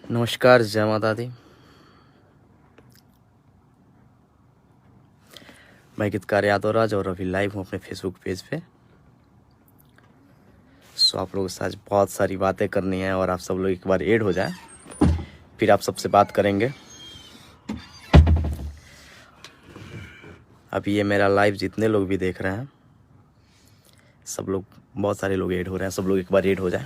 नमस्कार, जय माता दी। मैं गीतकार यादवराज और अभी लाइव हूँ अपने फेसबुक पेज पे। सो आप लोगों के साथ बहुत सारी बातें करनी है और आप सब लोग एक बार ऐड हो जाए, फिर आप सबसे बात करेंगे। अभी ये मेरा लाइव जितने लोग भी देख रहे हैं, सब लोग, बहुत सारे लोग ऐड हो रहे हैं, सब लोग एक बार ऐड हो जाए।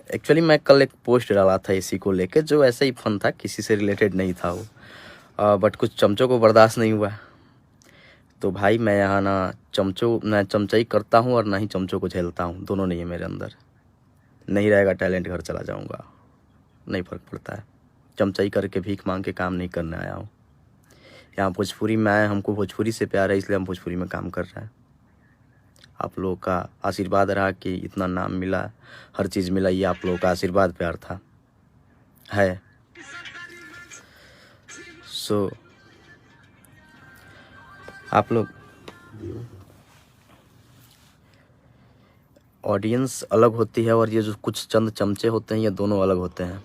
एक्चुअली मैं कल एक पोस्ट डाला था इसी को लेके, जो ऐसे ही फन था, किसी से रिलेटेड नहीं था वो, बट कुछ चमचों को बर्दाश्त नहीं हुआ। तो भाई मैं यहाँ ना चमचों, ना चमचाई करता हूँ और ना ही चमचों को झेलता हूँ, दोनों नहीं है मेरे अंदर। नहीं रहेगा टैलेंट, घर चला जाऊँगा, नहीं फ़र्क पड़ता है। चमचाई करके भीख मांग के काम नहीं करने आया हूँ। यहाँ भोजपुरी में आए, हमको भोजपुरी से प्यार है, इसलिए हम भोजपुरी में काम कर रहे हैं। आप लोगों का आशीर्वाद रहा कि इतना नाम मिला, हर चीज़ मिला, ये आप लोगों का आशीर्वाद प्यार था है। सो आप लोग ऑडियंस अलग होती है और ये जो कुछ चंद चमचे होते हैं, ये दोनों अलग होते हैं।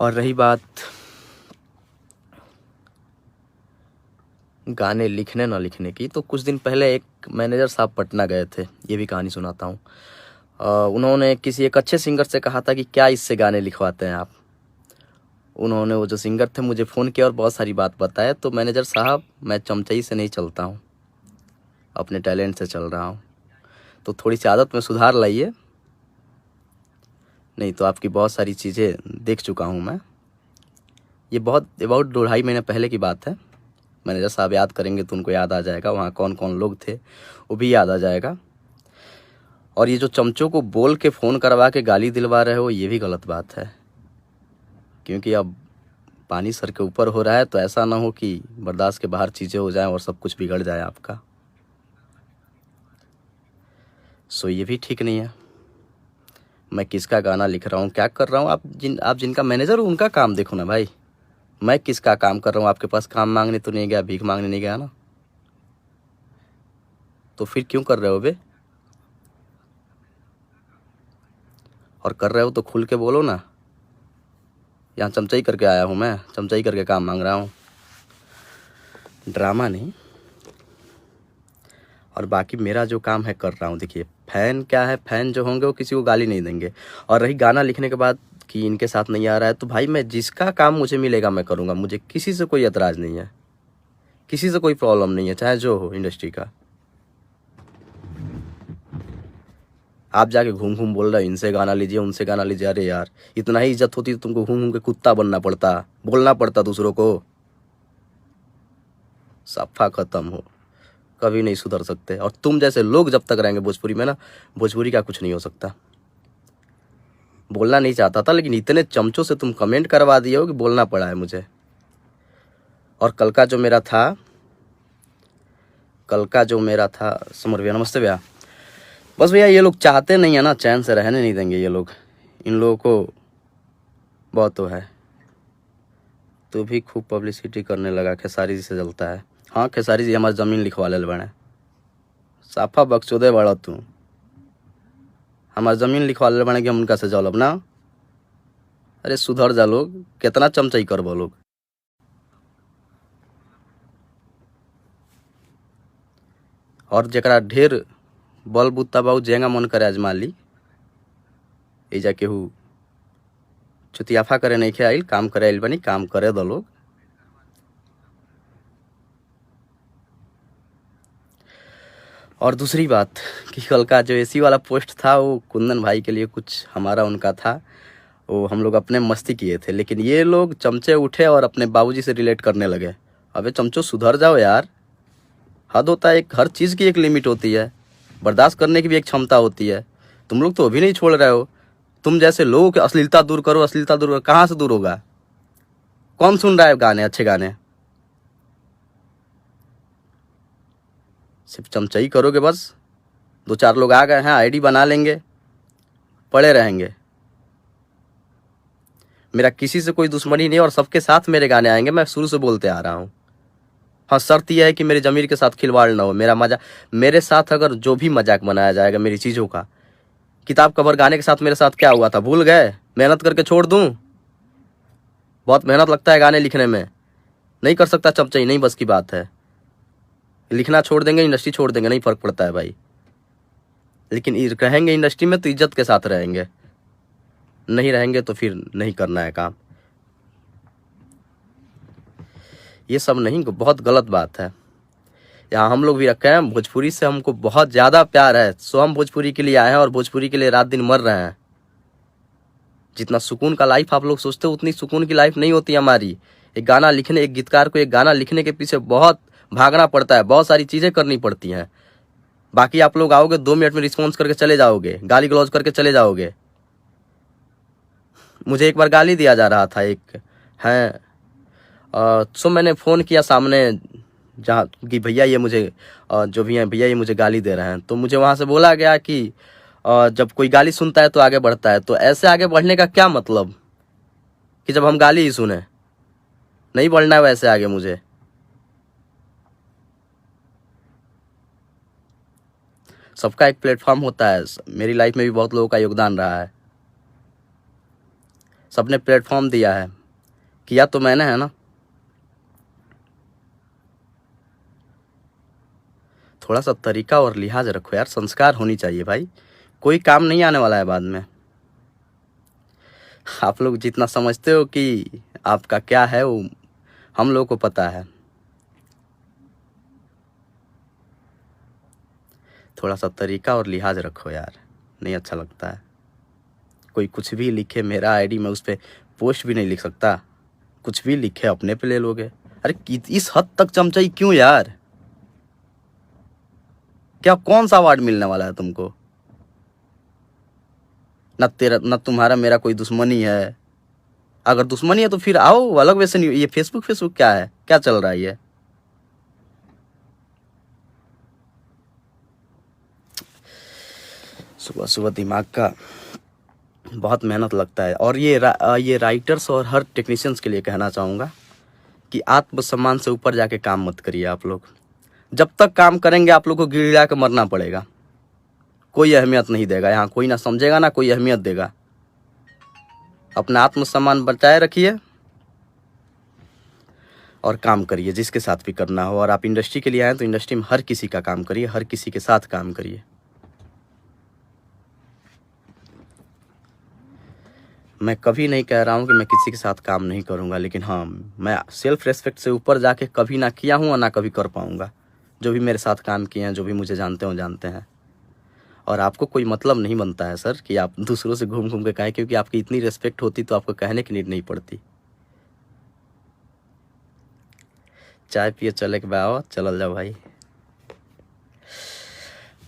और रही बात गाने लिखने ना लिखने की, तो कुछ दिन पहले एक मैनेजर साहब पटना गए थे, ये भी कहानी सुनाता हूँ। उन्होंने किसी एक अच्छे सिंगर से कहा था कि क्या इससे गाने लिखवाते हैं आप। उन्होंने, वो जो सिंगर थे, मुझे फ़ोन किया और बहुत सारी बात बताया। तो मैनेजर साहब, मैं चमचाई से नहीं चलता हूँ, अपने टैलेंट से चल रहा हूँ, तो थोड़ी सी आदत में सुधार लाइए, नहीं तो आपकी बहुत सारी चीज़ें देख चुका हूँ मैं। ये बहुत अबाउट 2-2.5 महीने पहले की बात है। मैनेजर साहब याद करेंगे तो उनको याद आ जाएगा, वहाँ कौन कौन लोग थे वो भी याद आ जाएगा। और ये जो चमचों को बोल के फ़ोन करवा के गाली दिलवा रहे हो, ये भी गलत बात है, क्योंकि अब पानी सर के ऊपर हो रहा है, तो ऐसा ना हो कि बर्दाश्त के बाहर चीज़ें हो जाएं और सब कुछ बिगड़ जाए आपका। सो ये भी ठीक नहीं है। मैं किसका गाना लिख रहा हूँ, क्या कर रहा हूँ, आप जिनका मैनेजर हो उनका काम देखो ना भाई। मैं किसका काम कर रहा हूँ, आपके पास काम मांगने तो नहीं गया, भीख मांगने नहीं गया ना, तो फिर क्यों कर रहे हो बे? और कर रहे हो तो खुल के बोलो ना। यहाँ चमचाई करके आया हूँ मैं, चमचाई करके काम मांग रहा हूँ, ड्रामा नहीं। और बाकी मेरा जो काम है कर रहा हूँ। देखिए फैन क्या है, फैन जो होंगे वो किसी को गाली नहीं देंगे। और रही गाना लिखने के बाद कि इनके साथ नहीं आ रहा है, तो भाई मैं जिसका काम मुझे मिलेगा मैं करूँगा, मुझे किसी से कोई एतराज़ नहीं है, किसी से कोई प्रॉब्लम नहीं है, चाहे जो हो इंडस्ट्री का। आप जाके घूम घूम बोल रहे हो इनसे गाना लीजिए उनसे गाना लीजिए, अरे यार इतना ही इज्जत होती तो तुमको घूम घूम के कुत्ता बनना पड़ता, बोलना पड़ता दूसरों को। सफ़ा ख़त्म हो, कभी नहीं सुधर सकते। और तुम जैसे लोग जब तक रहेंगे भोजपुरी में ना, भोजपुरी का कुछ नहीं हो सकता। बोलना नहीं चाहता था, लेकिन इतने चमचों से तुम कमेंट करवा दिए हो कि बोलना पड़ा है मुझे। और कल का जो मेरा था, कल का जो मेरा था, समर भैया नमस्ते भैया। बस भैया ये लोग चाहते नहीं है ना, चैन से रहने नहीं देंगे ये लोग, इन लोगों को बहुत तो है। तो भी खूब पब्लिसिटी करने लगा, खेसारी जी से जलता है। हाँ खेसारी जी हमारे ज़मीन लिखवा ले बड़े, साफा बकचोदे बड़ा तू, हमारे ज़मीन लिखवा ले बड़े कि हम उनका से जलब ना। अरे सुधर जा लोग, कितना चमचाई करबो लोग। और जरा ढेर बल बुत्ता बा जेंगा मन करे आजमा ली, एजा केहू चुतियाफा करे नहीं खे आइल, काम करे आइल बनी, काम करे दो लोग। और दूसरी बात कि कल का जो एसी वाला पोस्ट था वो कुंदन भाई के लिए कुछ हमारा उनका था, वो हम लोग अपने मस्ती किए थे, लेकिन ये लोग चमचे उठे और अपने बाबूजी से रिलेट करने लगे। अबे चमचो सुधर जाओ यार, हद होता है एक, हर चीज़ की एक लिमिट होती है, बर्दाश्त करने की भी एक क्षमता होती है। तुम लोग तो अभी नहीं छोड़ रहे हो। तुम जैसे लोगों की अश्लीलता दूर करो, अश्लीलता दूर करो, कहाँ से दूर होगा? कौन सुन रहा है गाने, अच्छे गाने? सिर्फ चमचाई करोगे बस, 2-4 लोग आ गए हैं, आईडी बना लेंगे, पड़े रहेंगे। मेरा किसी से कोई दुश्मनी नहीं और सबके साथ मेरे गाने आएंगे, मैं शुरू से बोलते आ रहा हूँ। हाँ, शर्त यह है कि मेरे ज़मीर के साथ खिलवाड़ ना हो। मेरा मजा, मेरे साथ अगर जो भी मजाक बनाया जाएगा मेरी चीज़ों का, किताब कवर गाने के साथ मेरे साथ क्या हुआ था भूल गए? मेहनत करके छोड़ दूँ? बहुत मेहनत लगता है गाने लिखने में, नहीं कर सकता चमचई, नहीं बस की बात है। लिखना छोड़ देंगे, इंडस्ट्री छोड़ देंगे, नहीं फ़र्क पड़ता है भाई। लेकिन रहेंगे इंडस्ट्री में तो इज्जत के साथ रहेंगे, नहीं रहेंगे तो फिर नहीं करना है काम। ये सब नहीं, बहुत गलत बात है। यहाँ हम लोग भी रखे हैं, भोजपुरी से हमको बहुत ज़्यादा प्यार है, सो हम भोजपुरी के लिए आए हैं और भोजपुरी के लिए रात दिन मर रहे हैं। जितना सुकून का लाइफ आप लोग सोचते हो उतनी सुकून की लाइफ नहीं होती हमारी। एक गाना लिखने, एक गीतकार को एक गाना लिखने के पीछे बहुत भागना पड़ता है, बहुत सारी चीज़ें करनी पड़ती हैं। बाकी आप लोग आओगे 2 मिनट में रिस्पॉन्स करके चले जाओगे, गाली गलौज करके चले जाओगे। मुझे एक बार गाली दिया जा रहा था एक है, सो मैंने फ़ोन किया सामने जहाँ कि भैया ये मुझे जो भी हैं भैया ये मुझे गाली दे रहे हैं। तो मुझे वहाँ से बोला गया कि जब कोई गाली सुनता है तो आगे बढ़ता है। तो ऐसे आगे बढ़ने का क्या मतलब कि जब हम गाली ही सुने? नहीं बढ़ना है वैसे आगे मुझे। सबका एक प्लेटफॉर्म होता है, मेरी लाइफ में भी बहुत लोगों का योगदान रहा है, सबने प्लेटफॉर्म दिया है, किया तो मैंने है ना। थोड़ा सा तरीका और लिहाज रखो यार, संस्कार होनी चाहिए भाई। कोई काम नहीं आने वाला है बाद में। आप लोग जितना समझते हो कि आपका क्या है वो हम लोगों को पता है। थोड़ा सा तरीका और लिहाज रखो यार, नहीं अच्छा लगता है। कोई कुछ भी लिखे, मेरा आईडी मैं उस पर पोस्ट भी नहीं लिख सकता। कुछ भी लिखे अपने पे ले लोगे। अरे इस हद तक चमचाई क्यों यार? क्या कौन सा अवार्ड मिलने वाला है तुमको? ना तेरा ना तुम्हारा मेरा कोई दुश्मनी है। अगर दुश्मनी है तो फिर आओ अलग वैसे नहीं। ये फेसबुक फेसबुक क्या है, क्या चल रहा है ये? सुबह सुबह दिमाग का बहुत मेहनत लगता है। और ये राइटर्स और हर टेक्नीशियंस के लिए कहना चाहूँगा कि आत्मसम्मान से ऊपर जाके काम मत करिए आप लोग। जब तक काम करेंगे आप लोग को गिड़गिड़ा के मरना पड़ेगा। कोई अहमियत नहीं देगा यहाँ, कोई ना समझेगा ना कोई अहमियत देगा। अपना आत्मसम्मान बचाए रखिए और काम करिए जिसके साथ भी करना हो। और आप इंडस्ट्री के लिए आए तो इंडस्ट्री में हर किसी का काम करिए, हर किसी के साथ काम करिए। मैं कभी नहीं कह रहा हूँ कि मैं किसी के साथ काम नहीं करूँगा, लेकिन हाँ मैं सेल्फ रेस्पेक्ट से ऊपर जाके कभी ना किया हूँ और ना कभी कर पाऊँगा। जो भी मेरे साथ काम किए हैं, जो भी मुझे जानते हो जानते हैं। और आपको कोई मतलब नहीं बनता है सर कि आप दूसरों से घूम घूम के कहें, क्योंकि आपकी इतनी रिस्पेक्ट होती तो आपको कहने की नीड नहीं पड़ती। चाय पिए चले के बाओ चलल जाओ भाई।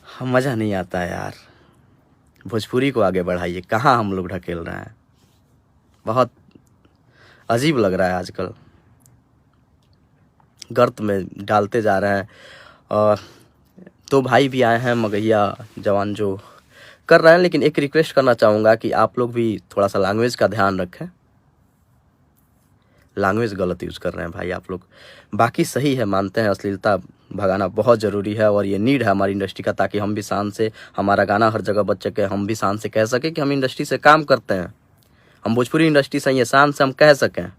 हाँ, मज़ा नहीं आता है यार। भोजपुरी को आगे बढ़ाइए, कहाँ हम लोग ढकेल रहे हैं। बहुत अजीब लग रहा है आजकल, गर्त में डालते जा रहे हैं। और दो भाई भी आए हैं मगहिया जवान जो कर रहे हैं, लेकिन एक रिक्वेस्ट करना चाहूँगा कि आप लोग भी थोड़ा सा लैंग्वेज का ध्यान रखें। लैंग्वेज गलत यूज़ कर रहे हैं भाई आप लोग। बाकी सही है, मानते हैं अश्लीलता भगाना बहुत ज़रूरी है और ये नीड है हमारी इंडस्ट्री का, ताकि हम भी शान से, हमारा गाना हर जगह बच सके, हम भी शान से कह सकें कि हम इंडस्ट्री से काम करते हैं, हम भोजपुरी इंडस्ट्री से ये शान से हम कह सकें।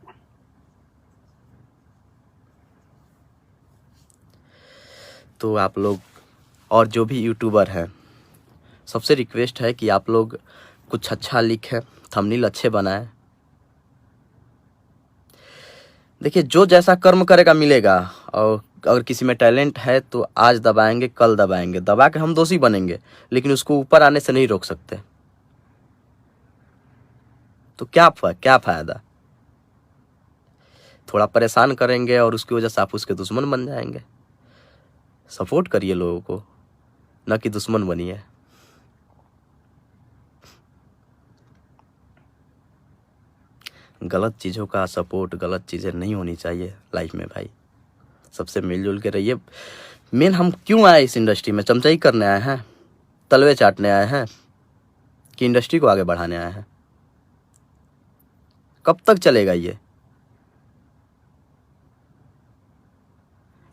तो आप लोग और जो भी यूट्यूबर हैं, सबसे रिक्वेस्ट है कि आप लोग कुछ अच्छा लिखें, थंबनेल अच्छे बनाएं। देखिए जो जैसा कर्म करेगा मिलेगा। और अगर किसी में टैलेंट है तो आज दबाएंगे कल दबाएंगे, दबा के हम दोषी बनेंगे, लेकिन उसको ऊपर आने से नहीं रोक सकते। तो क्या फ़ायदा? थोड़ा परेशान करेंगे और उसकी वजह से आप उसके दुश्मन बन जाएंगे। सपोर्ट करिए लोगों को, ना कि दुश्मन बनिए। गलत चीज़ों का सपोर्ट, गलत चीज़ें नहीं होनी चाहिए लाइफ में भाई। सबसे मिलजुल के रहिए। मेन हम क्यों आए इस इंडस्ट्री में? चमचाई करने आए हैं, तलवे चाटने आए हैं, कि इंडस्ट्री को आगे बढ़ाने आए हैं? कब तक चलेगा ये?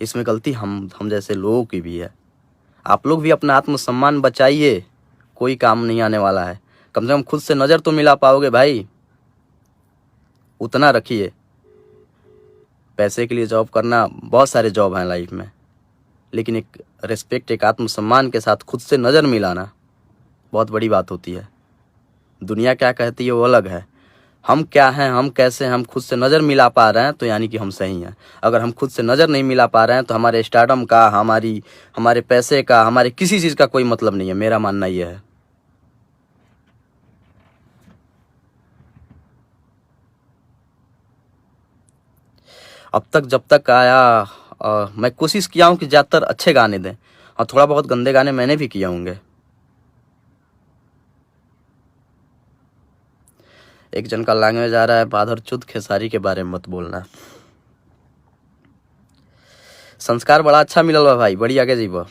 इसमें गलती हम जैसे लोगों की भी है। आप लोग भी अपना आत्मसम्मान बचाइए, कोई काम नहीं आने वाला है। कम से कम खुद से नज़र तो मिला पाओगे भाई, उतना रखिए। पैसे के लिए जॉब करना, बहुत सारे जॉब हैं लाइफ में, लेकिन एक रिस्पेक्ट, एक आत्मसम्मान के साथ खुद से नज़र मिलाना बहुत बड़ी बात होती है। दुनिया क्या कहती है वो अलग है, हम क्या हैं, हम कैसे हैं, हम खुद से नज़र मिला पा रहे हैं तो यानी कि हम सही हैं। अगर हम खुद से नज़र नहीं मिला पा रहे हैं तो हमारे स्टारडम का, हमारे पैसे का, हमारे किसी चीज़ का कोई मतलब नहीं है। मेरा मानना यह है। अब तक जब तक आया, मैं कोशिश किया हूँ कि ज़्यादातर अच्छे गाने दें। हाँ, थोड़ा बहुत गंदे गाने मैंने भी किए होंगे। एक जन का लैंग्वेज आ रहा है, बादर चुद खेसारी के बारे में मत बोलना। संस्कार बड़ा अच्छा मिलल बा भाई, बड़ी आगे जीव।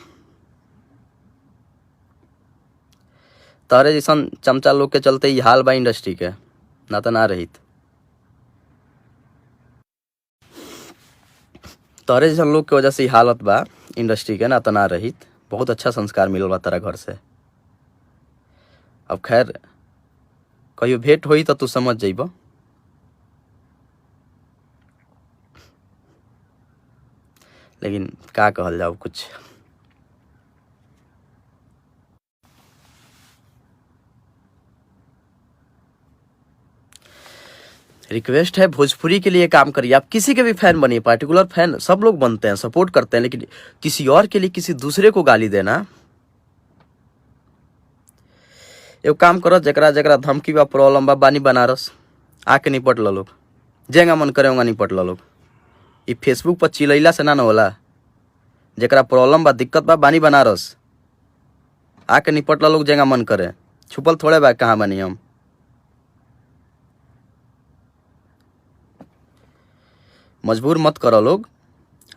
तोहरे जैसन चमचा लोग के चलते ही हाल बा इंडस्ट्री के, ना तो ना रहित। तोहरे जैसन लोग के वजह से ही हालत बा इंडस्ट्री के, ना तो ना रहित। बहुत अच्छा संस्कार मिलल बा तेरा घर से। अब खैर कहियो भेंट होई तो तू समझ जइब। लेकिन का कहल जाओ कुछ। रिक्वेस्ट है, भोजपुरी के लिए काम करिए। आप किसी के भी फैन बनिए, पार्टिकुलर फैन सब लोग बनते हैं, सपोर्ट करते हैं, लेकिन किसी और के लिए किसी दूसरे को गाली देना। एगो काम करो, जकरा जकरा धमकी बा प्रॉब्लम बा बानी बनारस आके निपट लो लोग, जेंगा मन करे उंगा निपट लो लोग। ई फेसबुक पर चिलैला से ना न होला। जकरा प्रॉब्लम बा दिक्कत बा बानी बनारस आके निपट लो लोग, जेंगा मन करे। छुपल थोड़े बा कहाँ बानी हम। मजबूर मत करो लोग।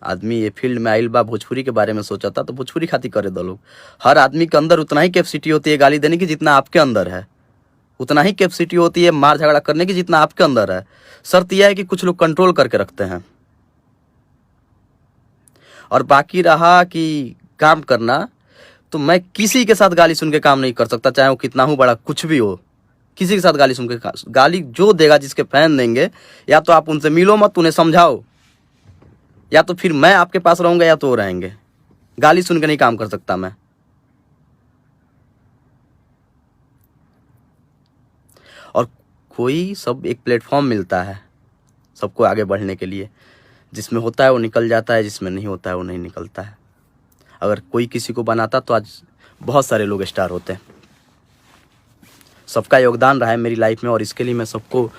आदमी ये फील्ड में आइल बा, भोजपुरी के बारे में सोचता तो भोजपुरी खातिर करे दो लोग। हर आदमी के अंदर उतना ही कैपेसिटी होती है गाली देने की जितना आपके अंदर है, उतना ही कैपेसिटी होती है मार झगड़ा करने की जितना आपके अंदर है। शर्त यह है कि कुछ लोग कंट्रोल करके रखते हैं। और बाकी रहा कि काम करना, तो मैं किसी के साथ गाली सुन के काम नहीं कर सकता, चाहे वो कितना ही बड़ा कुछ भी हो। किसी के साथ गाली सुन के गाली जो देगा, जिसके फैन देंगे, या तो आप उनसे मिलो मत, उन्हें समझाओ, या तो फिर मैं आपके पास रहूंगा या तो वो रहेंगे। गाली सुन के नहीं काम कर सकता मैं। और कोई सब एक प्लेटफॉर्म मिलता है सबको आगे बढ़ने के लिए, जिसमें होता है वो निकल जाता है, जिसमें नहीं होता है वो नहीं निकलता है। अगर कोई किसी को बनाता तो आज बहुत सारे लोग स्टार होते हैं। सबका योगदान रहा है मेरी लाइफ में, और इसके लिए मैं सबको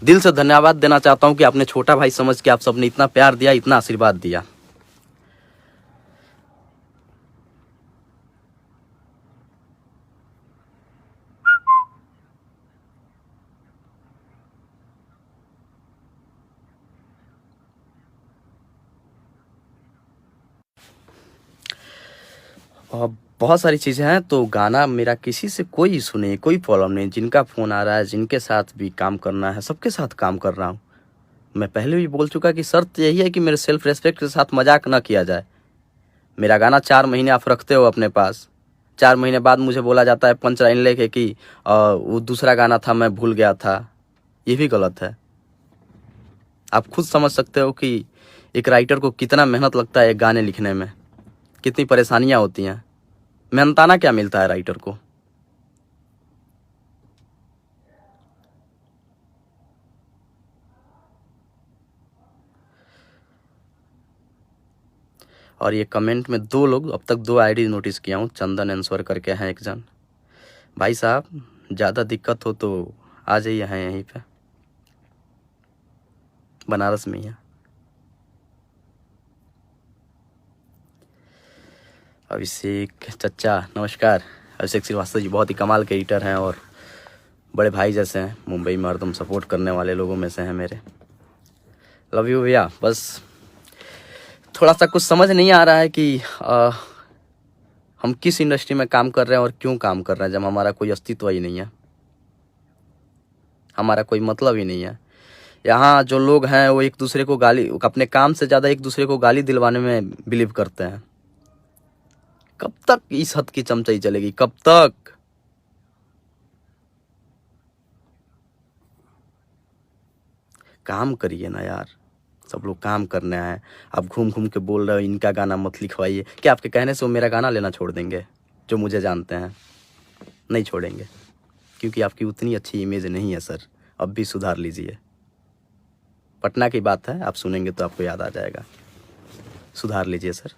दिल से धन्यवाद देना चाहता हूँ कि आपने छोटा भाई समझ के आप सबने इतना प्यार दिया, इतना आशीर्वाद दिया। और बहुत सारी चीज़ें हैं। तो गाना मेरा किसी से कोई इशू नहीं, कोई प्रॉब्लम नहीं। जिनका फ़ोन आ रहा है, जिनके साथ भी काम करना है, सबके साथ काम कर रहा हूँ। मैं पहले भी बोल चुका कि शर्त यही है कि मेरे सेल्फ रेस्पेक्ट के साथ मजाक ना किया जाए। मेरा गाना 4 महीने आप रखते हो अपने पास, 4 महीने बाद मुझे बोला जाता है पंच लाइन लेके कि वो दूसरा गाना था, मैं भूल गया था। ये भी गलत है। आप खुद समझ सकते हो कि एक राइटर को कितना मेहनत लगता है एक गाने लिखने में, कितनी परेशानियां होती हैं। मेहनताना क्या मिलता है राइटर को। और ये कमेंट में 2 लोग, अब तक 2 आईडी नोटिस किया हूँ, चंदन आंसर करके हैं एक जन। भाई साहब ज़्यादा दिक्कत हो तो आ जाइए, हैं यहीं पे बनारस में ही है। अभिषेक चचा नमस्कार। अभिषेक श्रीवास्तव जी बहुत ही कमाल के एडिटर हैं और बड़े भाई जैसे हैं, मुंबई में हरदम सपोर्ट करने वाले लोगों में से हैं मेरे। लव you भैया। बस थोड़ा सा कुछ समझ नहीं आ रहा है कि हम किस इंडस्ट्री में काम कर रहे हैं और क्यों काम कर रहे हैं, जब हमारा कोई अस्तित्व ही नहीं है, हमारा कोई मतलब ही नहीं है। यहाँ जो लोग हैं वो एक दूसरे को गाली, अपने काम से ज़्यादा एक दूसरे को गाली दिलवाने में बिलीव करते हैं। कब तक इस हद की चमचाई चलेगी? कब तक? काम करिए ना यार, सब लोग काम करने आए हैं। आप घूम घूम के बोल रहे हो इनका गाना मत लिखवाइए। क्या आपके कहने से वो मेरा गाना लेना छोड़ देंगे? जो मुझे जानते हैं नहीं छोड़ेंगे, क्योंकि आपकी उतनी अच्छी इमेज नहीं है सर। अब भी सुधार लीजिए। पटना की बात है, आप सुनेंगे तो आपको याद आ जाएगा। सुधार लीजिए सर।